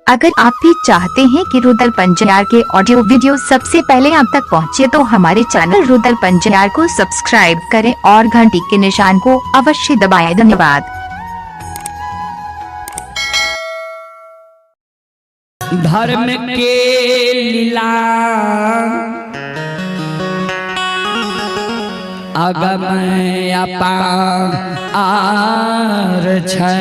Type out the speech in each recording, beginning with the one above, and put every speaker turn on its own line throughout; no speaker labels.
अगर आप भी चाहते हैं कि रुदल पंजियार के ऑडियो वीडियो सबसे पहले आप तक पहुंचे तो हमारे चैनल रुदल पंजियार को सब्सक्राइब करें और घंटी के निशान को अवश्य दबाएं। धन्यवाद।
धर्म के लीला अगम अपार छै।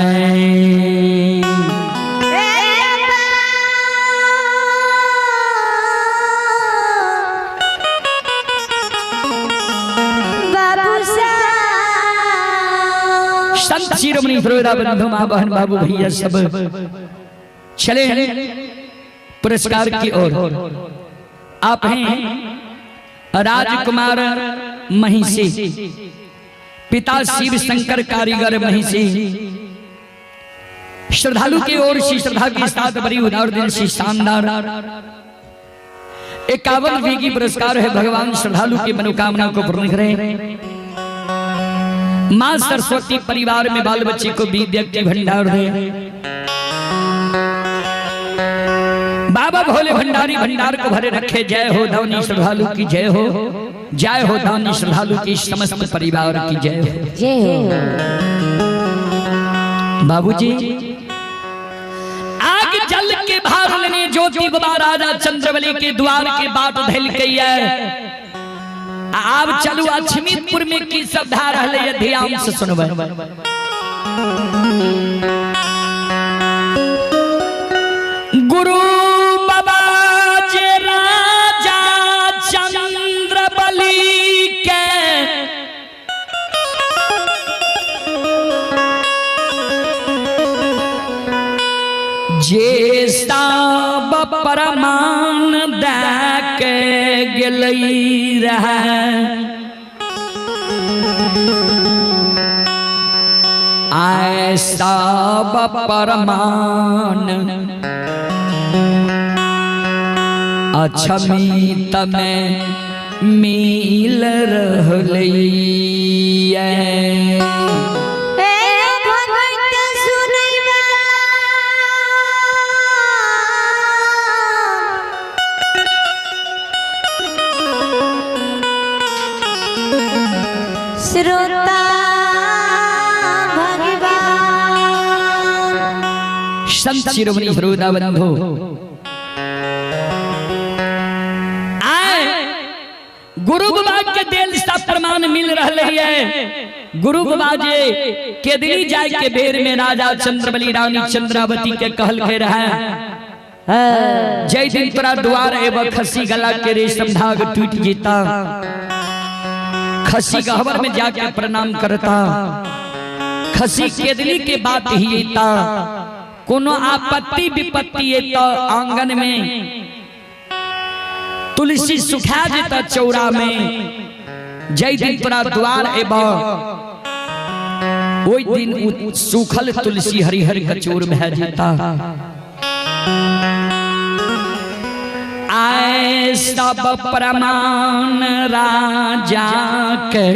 संत शिरोमणि फिरोजा बंधु माँ बहन बाबू भैया सब चले पुरस्कार की ओर। आप हैं राजकुमार महिषी, पिता शिव शंकर कारीगर महिषी। श्रद्धालु की ओर से श्रद्धा के साथ बड़ी उदार दिल से शानदार 51 रुपये की पुरस्कार है। भगवान श्रद्धालु की मनोकामना को पूर्ण करें। मां सरस्वती परिवार में बाल बच्चे को विद्या के भंडार दे। बाबा भोले भंडारी भंडार को भरे रखे। जय हो दानी श्रद्धालु की जय हो, जय हो दानी श्रद्धालु की समस्त परिवार की जय हो।
जय हो
बाबूजी। आग जल के भार लेने ज्योति बाबा राजा चंद्रबली के द्वार के बाट धैल के आब चलू अक्षमितपुर में की सब भए रहलै है, ध्यान से सुनबै। गुरु बाबा जे राजा चंद्रबली के जे सब प्रमाण दए के गेलै रहै, आय सब प्रमाण अक्षमित में मिल रहलै।
भगत सुनै वाला श्रोता भगवान।
संत शिरोमणि श्रोता बंधु, आए गुरु बाबा के दिल सब प्रमाण मिल रहे है। गुरु बाबा जे केदली जाय के बेर में राजा चंद्रबली रानी चंद्रावती के कहल के रहे, जय दिन तोरा द्वार एब खसी गला के रेशम धाग टूट जीता, खसी गहवर में जाके प्रणाम करता, खसी केदली के बात ही एता, कोनो आपत्ति विपत्ति एता आंगन में तुलसी सुखा जेता चौरा में, जय दिन तोरा द्वार एब ओई दिन उ सूखल तुलसी हरिहर कचोर में है जेता। आए सब प्रमाण राजा के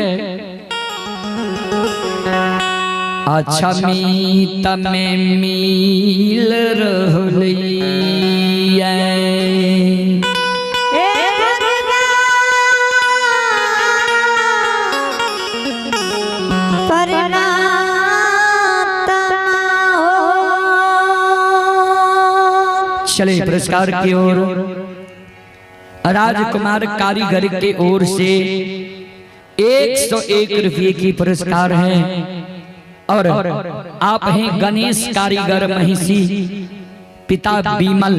अक्षमित में मिल रहलै।
हे भगवान परमात्मा हो।
चले पुरस्कार की ओर। राजकुमार कारीगर के ओर से 101 रुपये की पुरस्कार है और आप हैं गणेश कारीगर महिषी, पिता बीमल।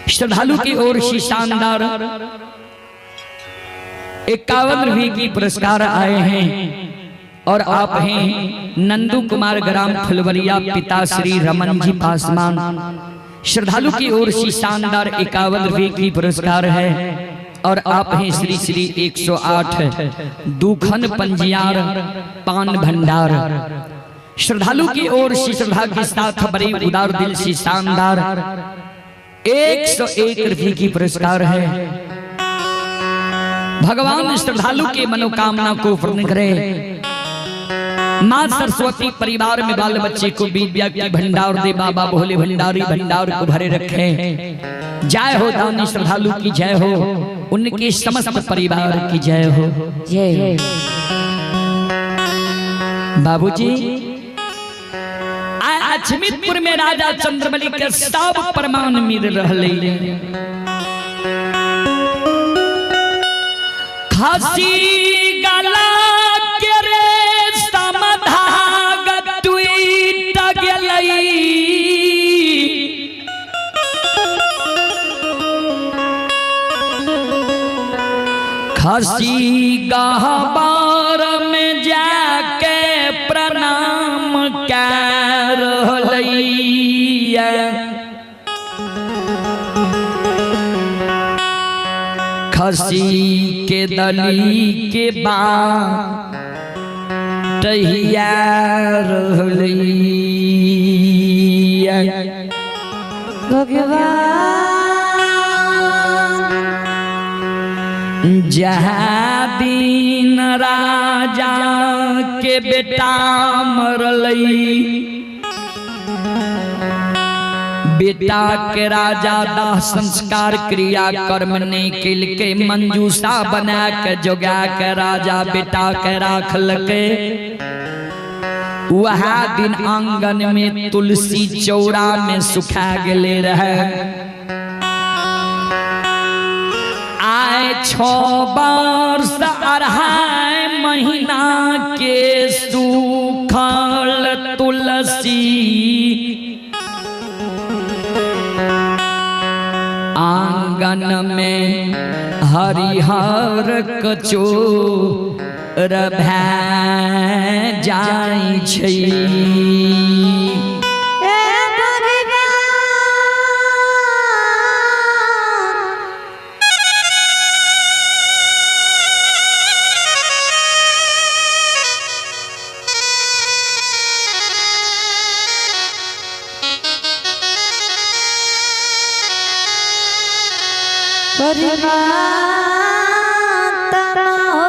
श्रद्धालु की ओर से शानदार 51 रुपये की पुरस्कार आए हैं और आप हैं नंदू कुमार ग्राम फुलवरिया, पिता श्री रमन जी पासवान। श्रद्धालु की ओर से शानदार 51 रुपये की पुरस्कार है और आप हैं श्री श्री 108 दुखन पंजियार पान भंडार। श्रद्धालु की ओर से श्रद्धा के साथ बड़े उदार दिल से शानदार 101 रुपये की पुरस्कार है। भगवान श्रद्धालु के मनोकामना को पूर्ण करे। माँ सरस्वती परिवार में बाल बच्चे को विद्या की भंडार दे। बाबा भोले भंडारी भंडार को भरे रखे। जय हो दानी श्रद्धालु की जय हो, उनके समस्त परिवार की जय हो।
जय
बाबूजी अछमितपुर में राजा चंद्रबली के सब प्रमाण मिल रहे। खासी गला के रे समधाग टूट गेलै। खसी गहबर में जाके प्रणाम कर रहलैया। खसी के दली के बाटहिया रहलैया।
भगवान
जहाँ दिन राजा के बेटा मरलई, बेटा के राजा दाह संस्कार क्रिया कर्म नहीं केलकै, मंजूषा बना के जोगा के राजा बेटा के राखलकै। वह दिन आंगन में तुलसी चौरा में सुखा गेले रहे। आए 6 वर्ष 2.5 महीना के सूखल तुलसी आंगन में हरिहर कचोर भै जाइ छै।
ए भगवान परमात्मा हो।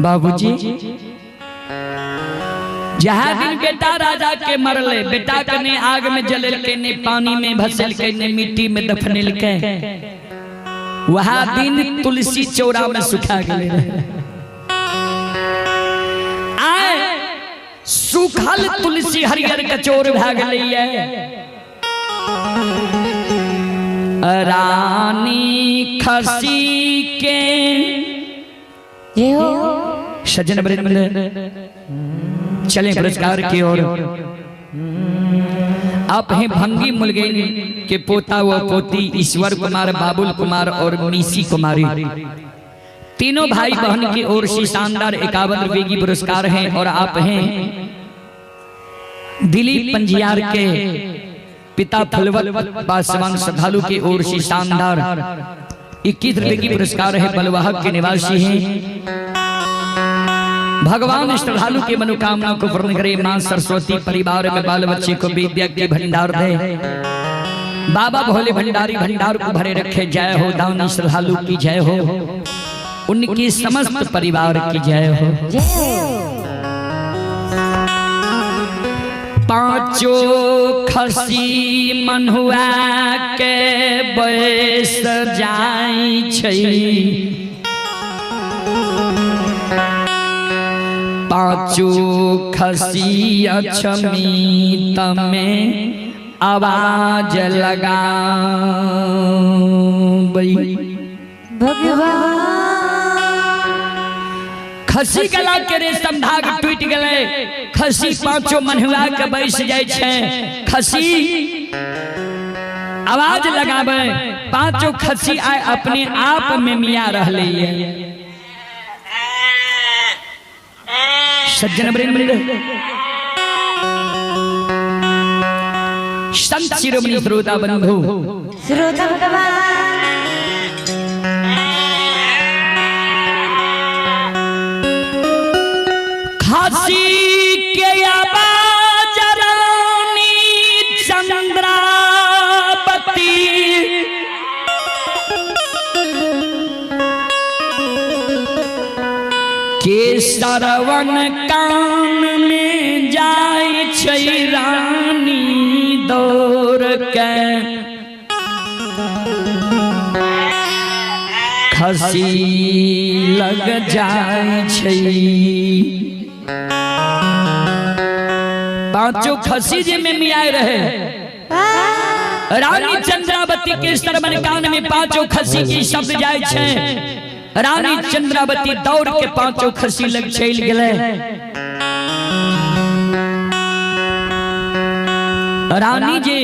बाबूजी जहाँ दिन बेटा राजा के मरले, बेटा के ने आग में जलेलकै, ने पानी में भसेलकै, ने मिट्टी में दफनेलकै, वहाँ दिन तुलसी चौरा में सुखा गेले रहे। आए सूखल तुलसी हरियर कचोर भए गेलैये। रानी खसी के
जय हो।
सज्जन वृंद चले पुरस्कार की ओर। आप हैं भंगी मुलगेन के पोता व पोती ईश्वर कुमार, बाबुल कुमार और मीसी कुमारी, तीनों भाई बहन की ओर से शानदार 51 रुपए की पुरस्कार हैं। और आप हैं दिलीप पंजियार के पिता फुलवत पासवान श्रद्धालु की ओर से शानदार 21 रुपए की पुरस्कार है। बलवाहक के निवासी हैं। भगवान श्रद्धालु की मनोकामना को पूर्ण करे। मां सरस्वती परिवार में बाल बच्चे को विद्या के भंडार दे। बाबा भोले भंडारी भंडार को भरे रखे। जय हो दानी श्रद्धालु की जय हो, उनकी समस्त परिवार की जय हो।
जय हो।
पांचों खसी मनुआ के बैस जाई छै। पांचों खसी अछमीत में आवाज लगाबई।
भगवान
खसी गला के रेशम धाग टूट गए। खसी पांचों मनुआ के बैस जाय छै। खसी आवाज लगाबे, पांचों खसी आए अपने आप में मिया रहले। सज्जन वृंद संत शिरोमणि श्रोता बंधु
श्रोता भगवान
खासी के आवाज रानी चंद्रावती के सरवन कान में जाय छै रानी दौड़ के, खसी लग जाय छै। पांचों खसी जे में मियाए रहे, रानी चंद्रावती के सरवन कान में पांचों खसी की शब्द जाय छै। रानी चंद्रावती दौड़ के पांचों खसी लग चल गेलै। रानी जी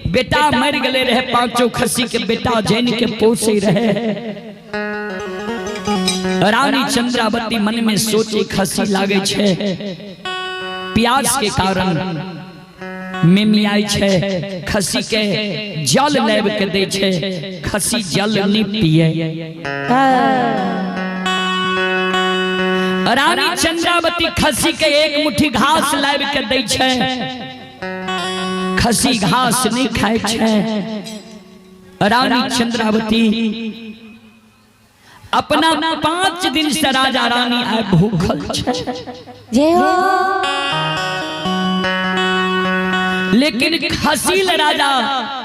बेटा मर गए रहे, पांचों खसी के बेटा जैन के पोसे रहे। रानी चंद्रावती मन में सोचे खसी लागे छे, प्यास के कारण मेमियाई छे, खसी के जल लाब के दे छे, खसी जल नहीं पिए। रानी चंद्रावती खसी के एक मुट्ठी घास लाब के दे छे, खसी घास नहीं खाए छे। रानी चंद्रावती अपना 5 दिन से राजा रानी आए भूखल छे।
जय हो।
लेकिन खसील राजा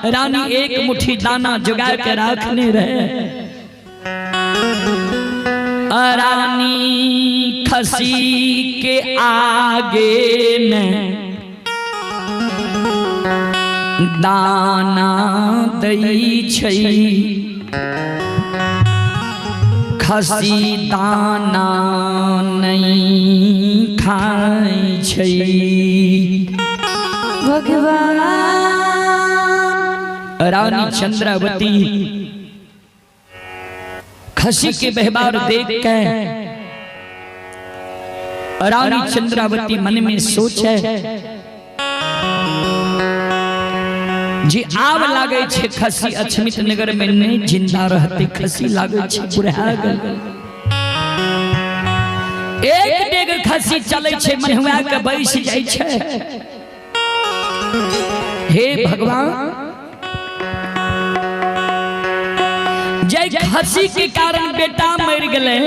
रानी एक मुट्ठी दाना जुगा के रखने रहे। रानी खसी के आगे में दाना दई छै, खसी दाना नहीं खाई छै।
भगवान
रानी चंद्रावती खसी के व्यवहार देख के रानी चंद्रावती मन में सोचे जी आब लागे छे खसी अछमित नगर में नहीं जिंदा रहते, खसी लागे छे बुढ़ा गेल। एक डेग खसी चले छे महुआ के बैस जाय छे। हे भगवान, जय खसी के कारण बेटा मर गए,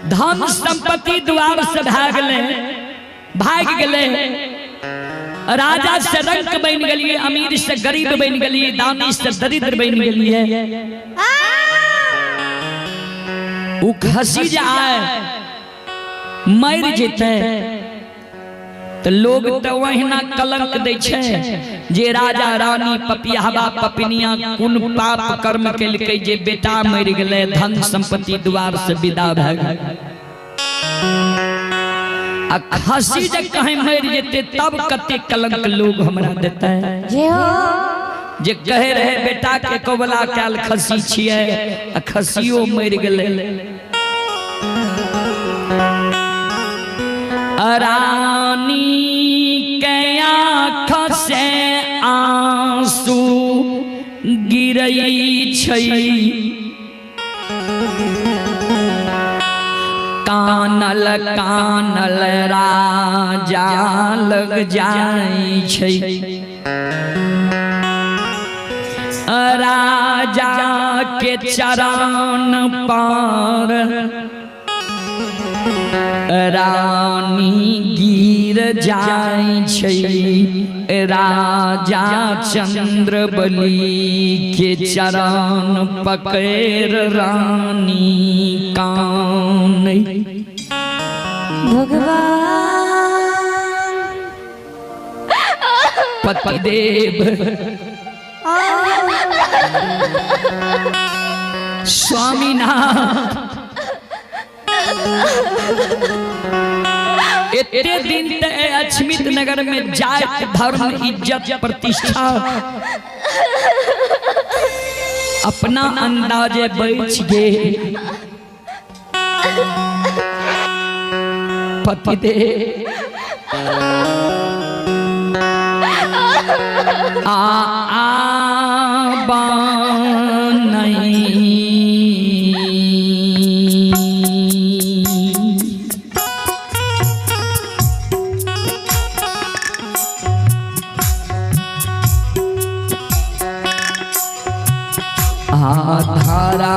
धन संपत्ति द्वार से भाग गए, राजा से रंक बन गलिए, अमीर से गरीब बन गलिए, दानी से दरिद्र बन गलिए। उ खसी जे आए मर जेते तो लोग तो वहिना कलंक दै छै जे राजा रानी पपियाबा पपिनिया कुन पाप कर्म केलकै जे बेटा मर गेलै, धन संपत्ति द्वार से विदा भए गेल। आ खसी जे कहीं मर जेते तब कते कलंक लोग हमरा देते जे कहे रहे बेटा के कबला कैल खसी छियै, आ खसियो मर गेलै। रानी के आँख से आंसू गिरै छै, कानल कानल राजा लग जाय छै। राजा के चरण पर रानी गिर जाय छै, राजा चंद्रबली के चरण पकड़ रानी कान।
भगवान
पतिदेव स्वामीनाथ एते दिन ते अछमित नगर में जात धर्म इज्जत प्रतिष्ठा अपना अंदाजे बच गए। पतिदेव आ आ आधारा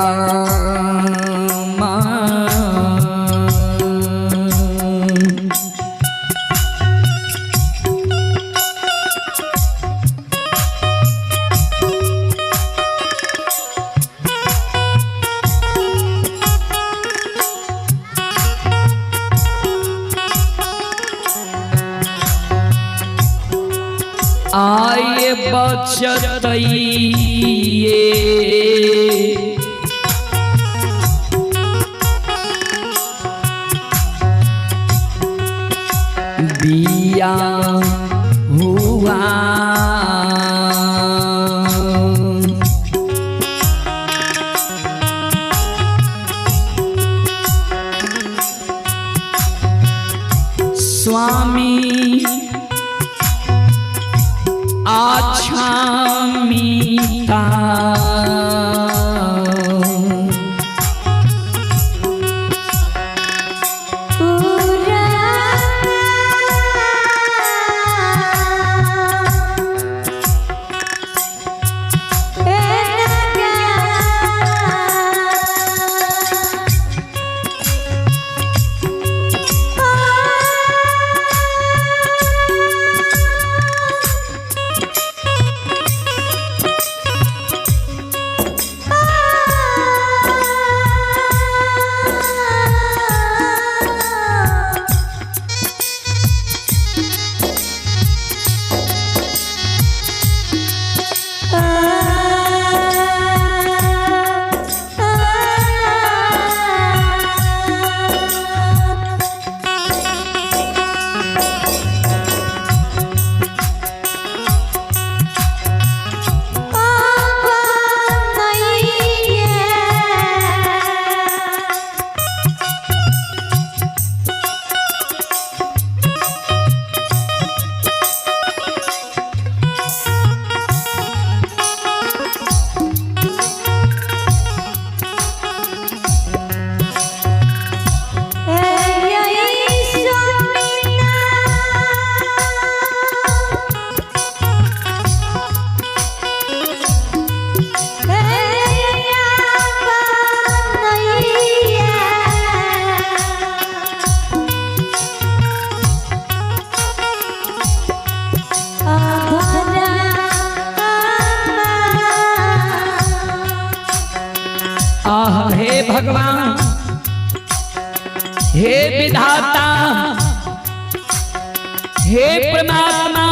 आए बचतइए बिया हुआ। स्वामी आछामिता आह हे भगवान, हे विधाता, हे परमात्मा,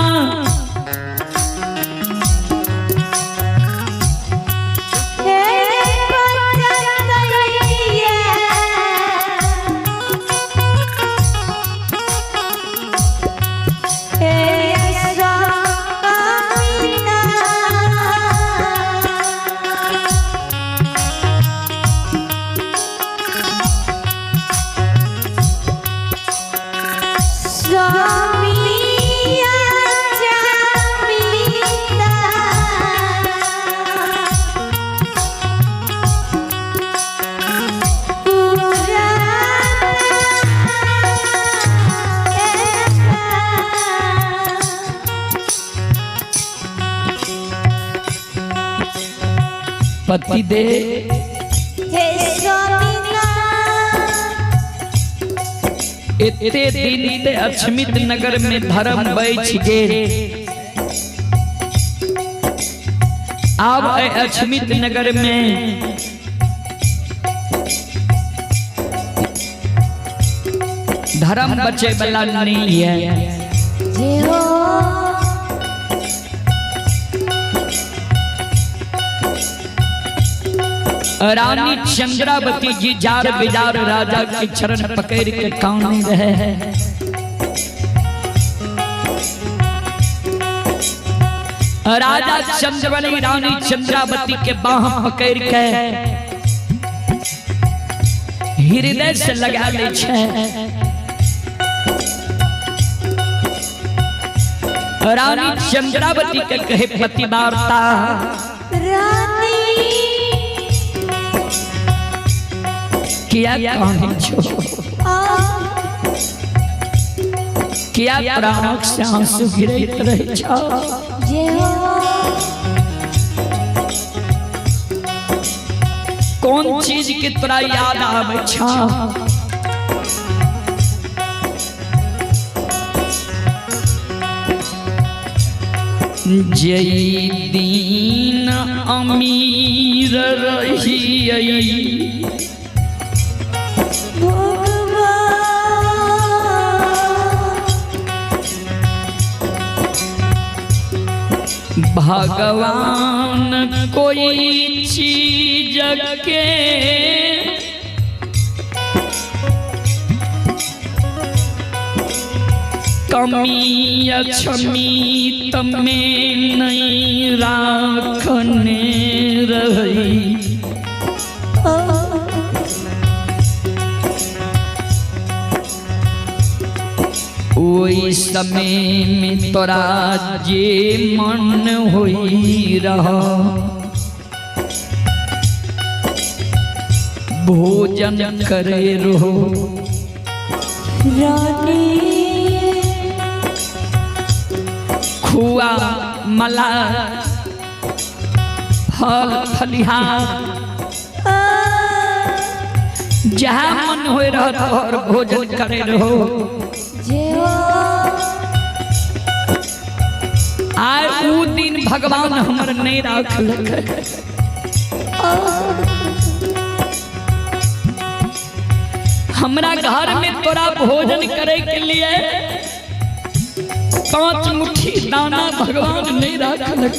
पति दे एते दिन ते अक्षमित नगर में धर्म बैठ गेल। आब अक्षमित नगर में धर्म बचे वाला नहीं है। रानी चंद्रावती जी जार बिजार राजा के चरण पकड़ के काने रहे हैं। राजा चंद्रबली रानी चंद्रावती के बाह पकड़ के हृदय से लगा ले छे। रानी चंद्रावती के कहे पति वार्ता, किया कहानी छो, किया प्राणक से आंसू गिरैत रहे छो। कौन चीज के तोरा याद आवे छो? जय दीन अमीर रहियै भगवान कोई चीज के कमी अक्षमी तमें नहीं राखने रही। ओई समय में तोरा जे मन होई रहा भोजन करे रहो।
रानी
खुआ मला फल फलिहार जहाँ मन हो रहा और भोजन करे रहो। आए ऊ दिन भगवान हमर नहीं राखलक। हमरा घर में तोरा भोजन करे के लिए 5 मुट्ठी दाना भगवान नहीं राखलक।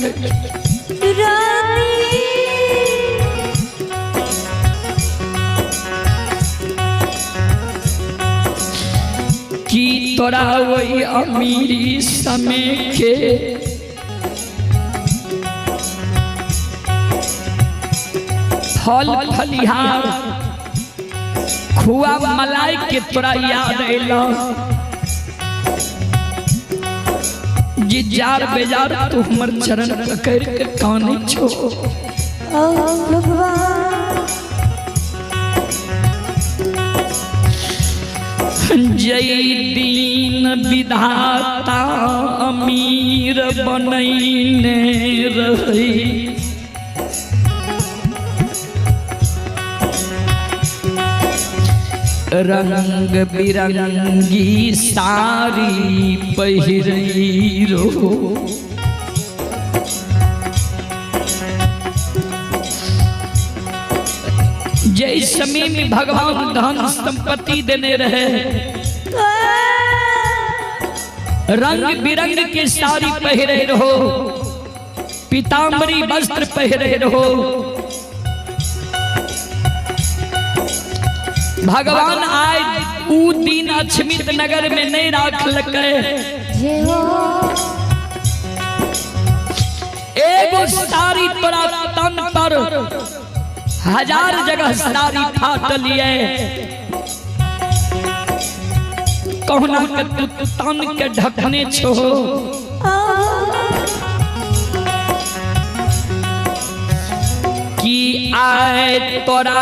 की तोरा वही अमीरी समय के फल फलिहार खुआ मलाई के तोरा याद अला जी जार बेजार तू हमर चरण पकड़ के काने छो। जय दीन विधाता अमीर बनैने रही। रंग बिरंगी साड़ी पहिरी रो। जय समय में भगवान धन संपत्ति देने रहे, रंग बिरंग के साड़ी पहिरे रहो, पीताम्बरी वस्त्र पहिरे रहो। भगवान आए ऊ दिन अक्षमित नगर में नहीं राखलकै। एगो साड़ी तोरा तन पर 1000 जगह साड़ी फाटल ये, कहुना के तू तन के ढकने छो। कि आए तोरा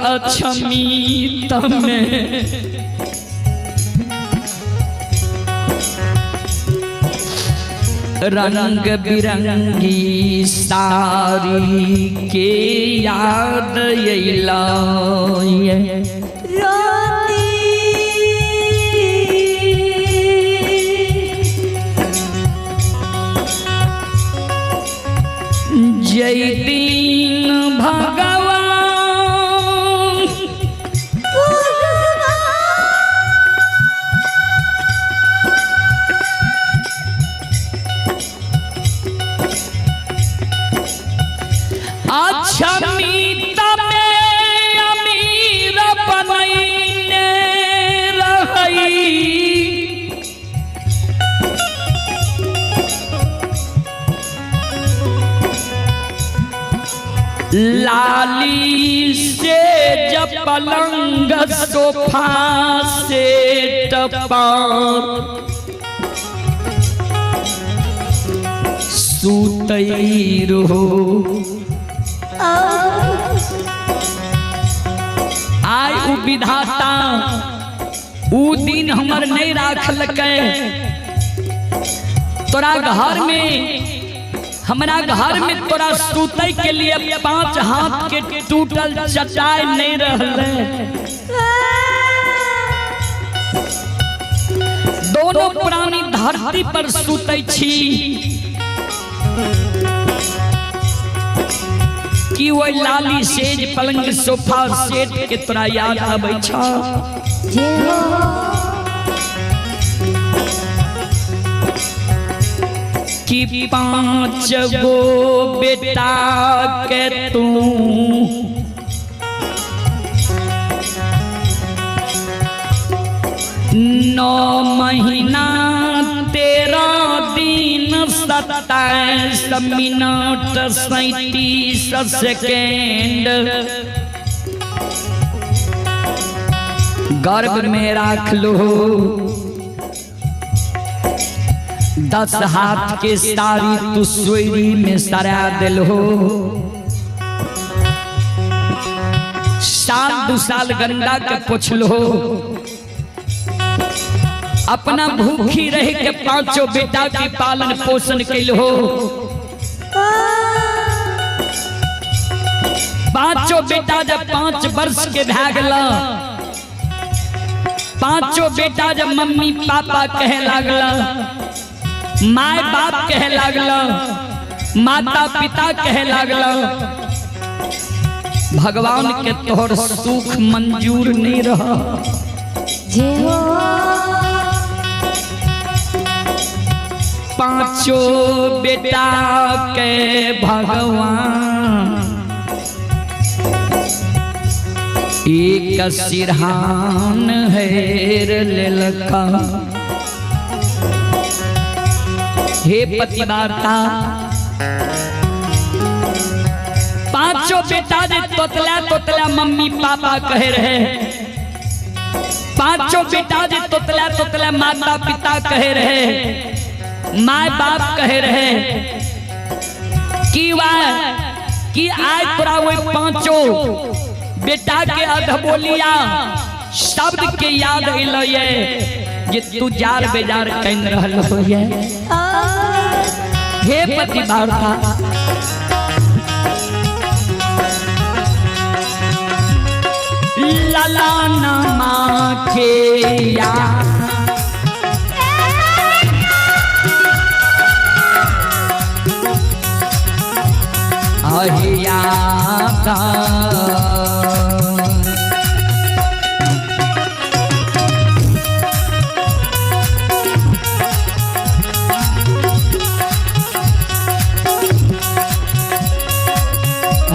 अक्षमित में रंग बिरंगी साड़ी के याद अइला। जय दीन भगवान अक्षमित में अमीर बनैने रही। लाली से जब पलंग सोफा सेट पर सुतई रहो। आय उ विधाता ऊ दिन हमर नहीं राखलकै। तोरा घर में हमरा घर में तोरा सुतै के लिए 5 हाथ के टूटल चटाई नहीं रहले। दोनों प्राणी धरती पर सुतै छी कि वही लाली सेज पलंग सोफा सेट के तोरा याद आबै छ। कि कि 5 गो बेटा के तू 9 महीना 13 दिन 27 मिनट 37 सेकेंड गर्भ में राख लो। 10 हाथ के सारी तू सोयरी में सरा दिल हो। साल 2 साल गंगा के पोछ लो। अपना भूखी रह के 5 बेटा के पालन पोषण कैल हो। 5 बेटा जब 5 वर्ष के भै गेल, 5 बेटा जब मम्मी पापा कहे लागल, my बाप कहे लागल, माता पिता कहे लागल, भगवान के तोहर सुख मंजूर नहीं रहा। 5 बेटा के भगवान एक सिरहान हेर लेलका। हे पतिवार्ता, 5 बेटा जे तोतला तोतला मम्मी पापा कहे रहे, 5 बेटा जे तोतला तोतला माता पिता कहे रहे, my बाप कहे रहे, कि वाह कि आज तोरा वही 5 बेटा के अधबोलिया शब्द के याद अइलै जे तू जार बेजार can रहल हो। हे पतिवार्ता, लला नमा के या अहिया का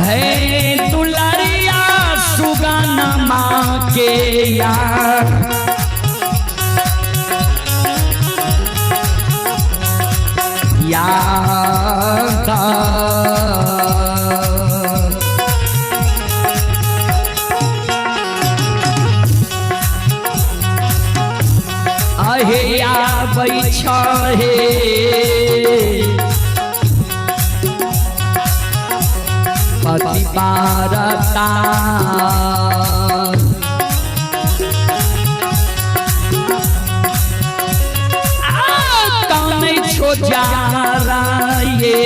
है दुलारिया सुगन माँ के यार याद अहे आबै छहे पति पारता कानै छो जारा ये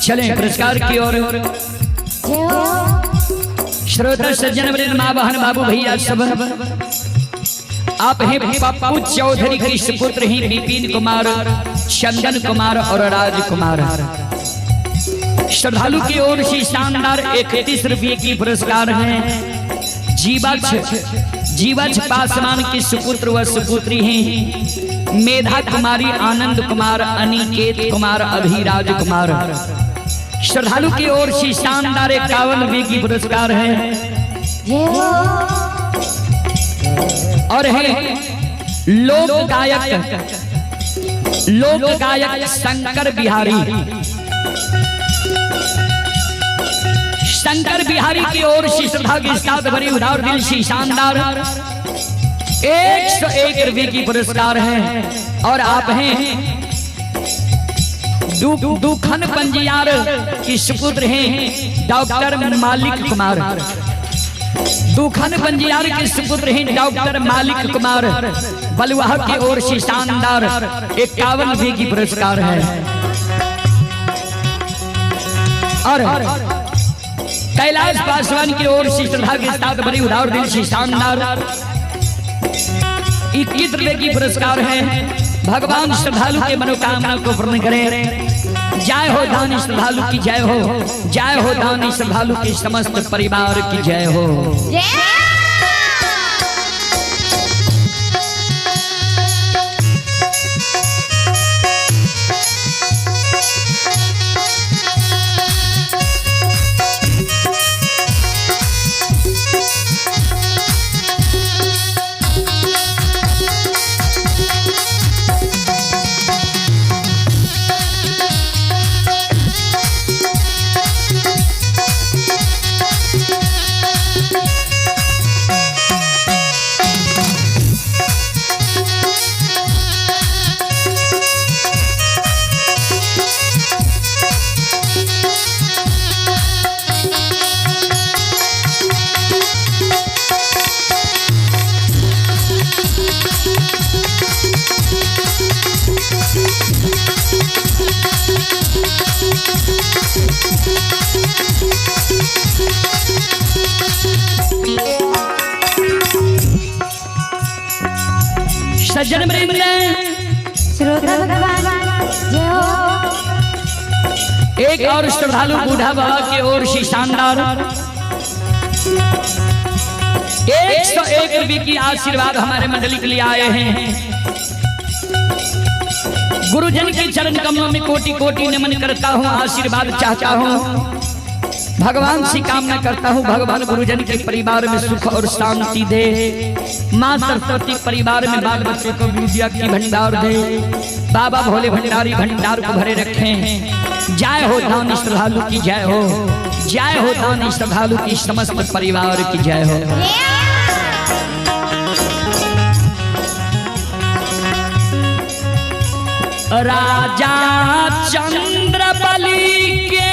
चलें पुरस्कार की ओर। श्रोता सज्जन वृंद माँ बहन बाबू भैया सब आप हैं पप्पू चौधरी के सुपुत्र हैं विपिन कुमार, चंदन कुमार और राज कुमार। श्रद्धालु की ओर से शानदार 31 रुपये की पुरस्कार है। जीवछ जीवछ पासवान के सुपुत्र व सुपुत्री हैं मेधा कुमारी, आनंद कुमार, अनिकेत कुमार, अभिराज कुमार। श्रद्धालु की ओर से शानदार 51 रुपये की पुरस्कार है। और है लोक गायक शंकर बिहारी। शंकर बिहारी की ओर से श्रद्धा के साथ भरी उधार दिल से शानदार 101 रुपये की पुरस्कार है। और आप हैं दुखन पंजियार की सुपुत्र हैं डॉक्टर मालिक कुमार। दुखन पंजियार के सुपुत्र हैं डॉक्टर मालिक कुमार बलुआ की ओर से शानदार 51 रुपये की पुरस्कार है। और कैलाश पासवान की ओर से श्रद्धा के साथ बड़ी उदार दिल से शानदार 21 रुपये की पुरस्कार है। भगवान श्रद्धालु के मनोकामना को पूर्ण करें। जय हो दानी श्रद्धालु की जय हो, जय हो दानी श्रद्धालु के समस्त परिवार की जय हो। सज्जन वृंद,
श्रोता भगवान जय हो।
एक और श्रद्धालु बूढ़ा बाबा की ओर से शानदार 101 रुपये की आशीर्वाद हमारे मंडली के लिए आए हैं। गुरुजन के चरण कमलों में कोटि कोटि नमन करता हूँ, आशीर्वाद चाहता हूँ, भगवान से कामना करता हूँ भगवान गुरुजन के परिवार में सुख और शांति दे, माँ सरस्वती परिवार में बाल बच्चे को विद्या की भंडार दे, बाबा भोले भंडारी भंडार को भरे रखें। जय हो दानी श्रद्धालु की जय हो, जय हो दानी श्रद्धालु की समस्त परिवार की जय हो। राजा चंद्र बलि के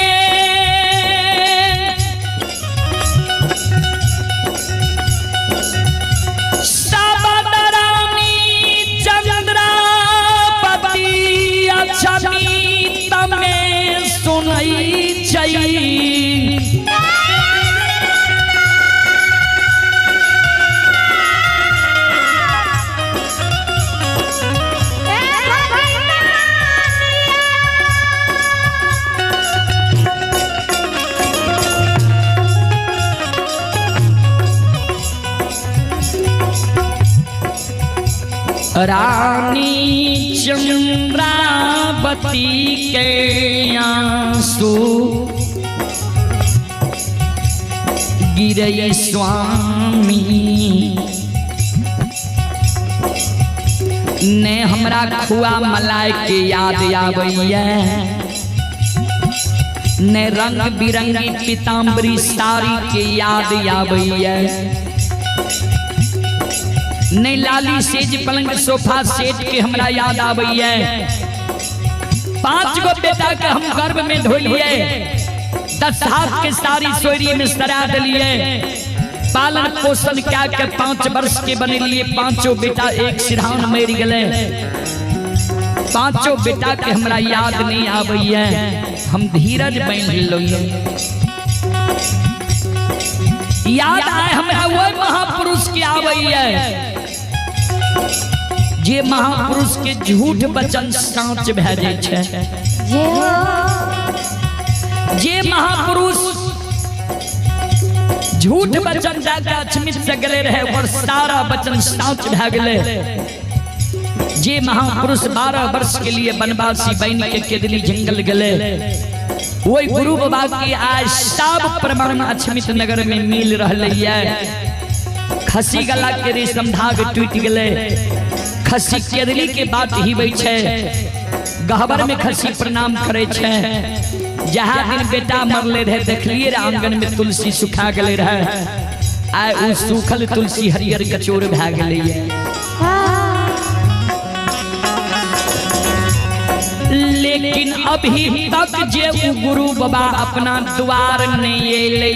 रानी चंद्रावती के आंसू गिरई स्वामी ने हमरा खुआ मलाई के याद आबैया, ने रंग बिरंगी पीताम्बरी साड़ी के याद आबैया, ने लाली सेज पलंग सोफा सेट के हमरा याद आबैया। 5 गो बेटा के हम गर्भ में धोलिए, 10 हाथ के सारी सोरी में सरा दिलिए, पालन पोषण क्या के 5 वर्ष के बनेलिए, 5 बेटा एक सिरहान मर गए। 5 बेटा के हमरा याद नहीं आबैया, हम धीरज बन लो। याद आए हमरा वो महापुरुष के आबैया जे महापुरुष के झूठ वचन साँच भए जाइ छै,
जय हो।
जे महापुरुष झूठ वचन दए के अक्षमित से गेले रहे ओकर सारा वचन साँच भए गेलै। जे महापुरुष 12 वर्ष के लिए वनवासी बन के केदली जंगल गेले, वही गुरु बाबा के आज सब प्रमाण अक्षमित नगर में मिल रहलै ये। खसी गला के रेशम धाग टूट गेलै, खसी केदली के बात ही बै छै, गहबर में खसी प्रणाम करे छै। जहाँ दिन बेटा मरले रहे देखलिए रे आंगन में तुलसी सुखा गेले रहे, आइ उ सूखल तुलसी हरियर कचोर भए गेलै ये। लेकिन अभी तक जे उ गुरु बाबा अपना द्वार नहीं एलै,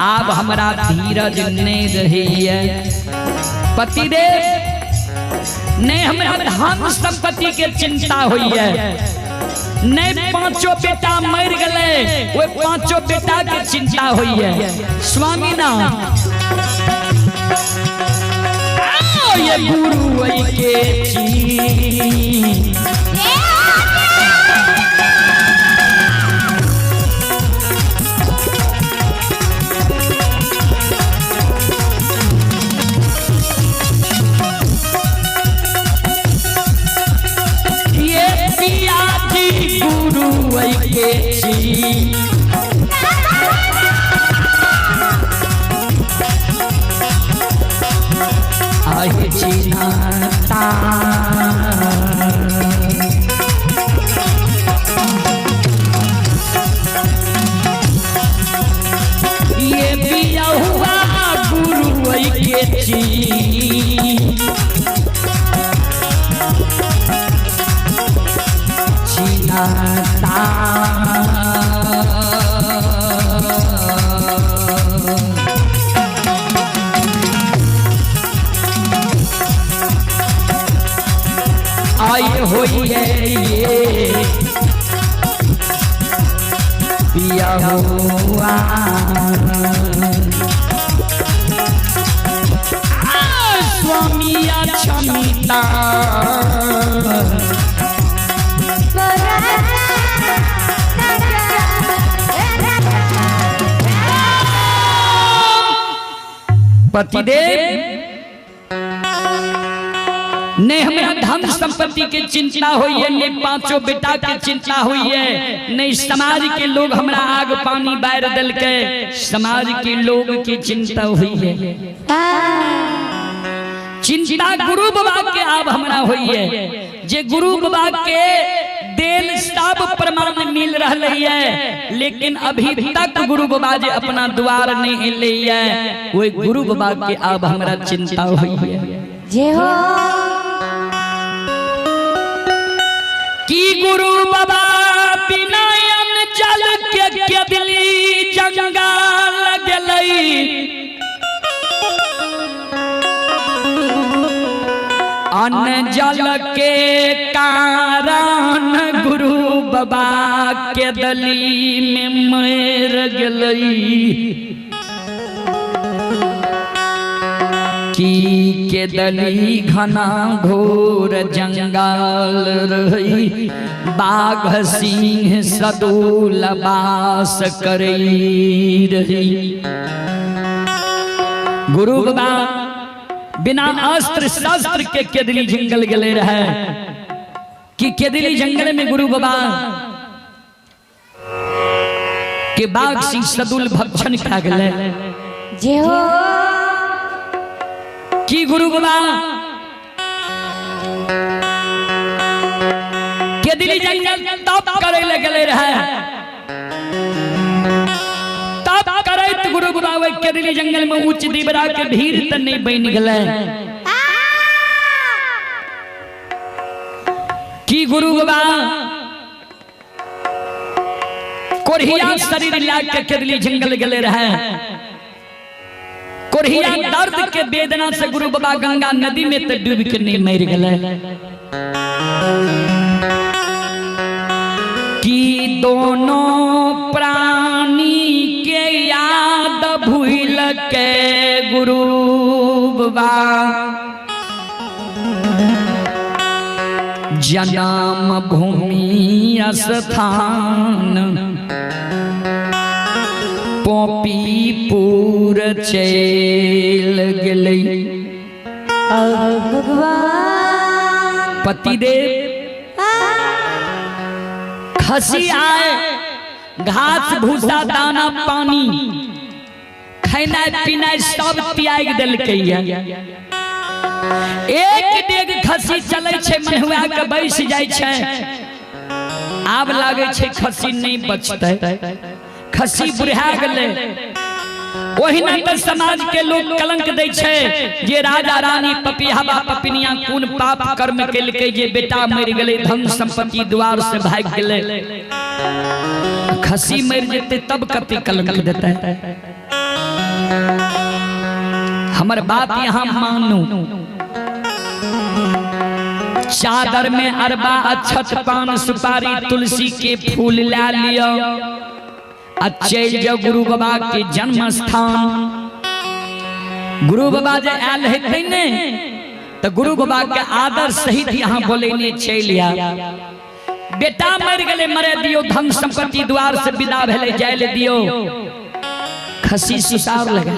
आब हमरा धीरज नहीं रहैये। पतिदेव नहीं हमरा धन संपत्ति के चिंता होइए, नहीं पांचों बेटा मर गए वो पांचों बेटा के चिंता होइए। स्वामी ना ये गुरु के चीज ये पिया जी गुरु के चीज आहि चिन्हता। ये पिया हुआ गुरु के चीज चिन्हता। आए होइए ये पिया हुआ स्वामी क्षमिता। पतिदेव नहीं हमरा धन संपत्ति के चिंता होइए, नहीं पांचों बेटा के चिंता होइए, नहीं समाज के लोग हमरा आग पानी बार दल के समाज के लोग की चिंता होइए। चिंता गुरु बाबा के आब हमरा होइए, जे गुरु बाबा के देल सब प्रमाण मिल रहलै है, लेकिन अभी तक गुरु बाबा जे अपना द्वार नहीं एलै है, वही गुरु बाबा के आब हमरा चिंता होइए।
जय हो।
की गुरु बाबा बिना जल के केदली जंगल गेलै, अन्न जल के कारण गुरु बाबा केदली में मर गेलै। की केदली घना घोर जंगल रही, बाघ सिंह सदूल बास करई रही। गुरु बाबा बिना अस्त्र शस्त्र के केदली जंगल गले रहे, कि केदली जंगल में गुरु बाबा के बाघ सिंह सदूल भक्षण खा गए।
जय हो।
की गुरु बाबा केदली जंगल तप करे लगले रहे, तप करैत गुरु बाबा केदली जंगल में ऊंच दीवरा के भीड़ त नहीं बन गले। की गुरु बाबा कोढ़िया शरीर ला के केदली जंगल गले रहे, कोढ़िया दर्द के वेदना से गुरु बाबा गंगा नदी में तो डूब के नहीं मर गए। कि दोनों प्राणी के याद भूल के गुरु बाबा जन्म भूमि स्थान पोपीपुर चल गेलै।
भगवान
पतिदेव खसी आए, घास भूसा दाना पानी खेनाइ पीनाइ सब त्याग देलकै। एक डेग खसी चलै छै, महुआ के बैस जाइ छै। आब लागै छै खसी नहीं बचतै, खसी बुढ़ा गेलै। ओहिना तऽ समाज के लोग कलंक दै छै जे राजा रानी पपिहबा पपिनिया कोन पाप कर्म केलकै जे बेटा मरि गेलै, धन संपत्ति द्वार से भागि गेलै। खसी मरि जेतै तब कते कलंक देतै। हमर बात यहाँ मानू, चादर में अरबा अक्षत पान सुपारी तुलसी के फूल ला लियो आ चलि जाओ गुरु बाबा के जन्म स्थान। गुरु बाबा जे आयल हेतै ने तऽ गुरु बाबा के आदर सहित यहाँ बोलेने चलि आ। बेटा मरि गेलै, मरे दियौ, धन संपत्ति द्वार से विदा भेलै, जाय ले दियौ। खसी सुसार लगा।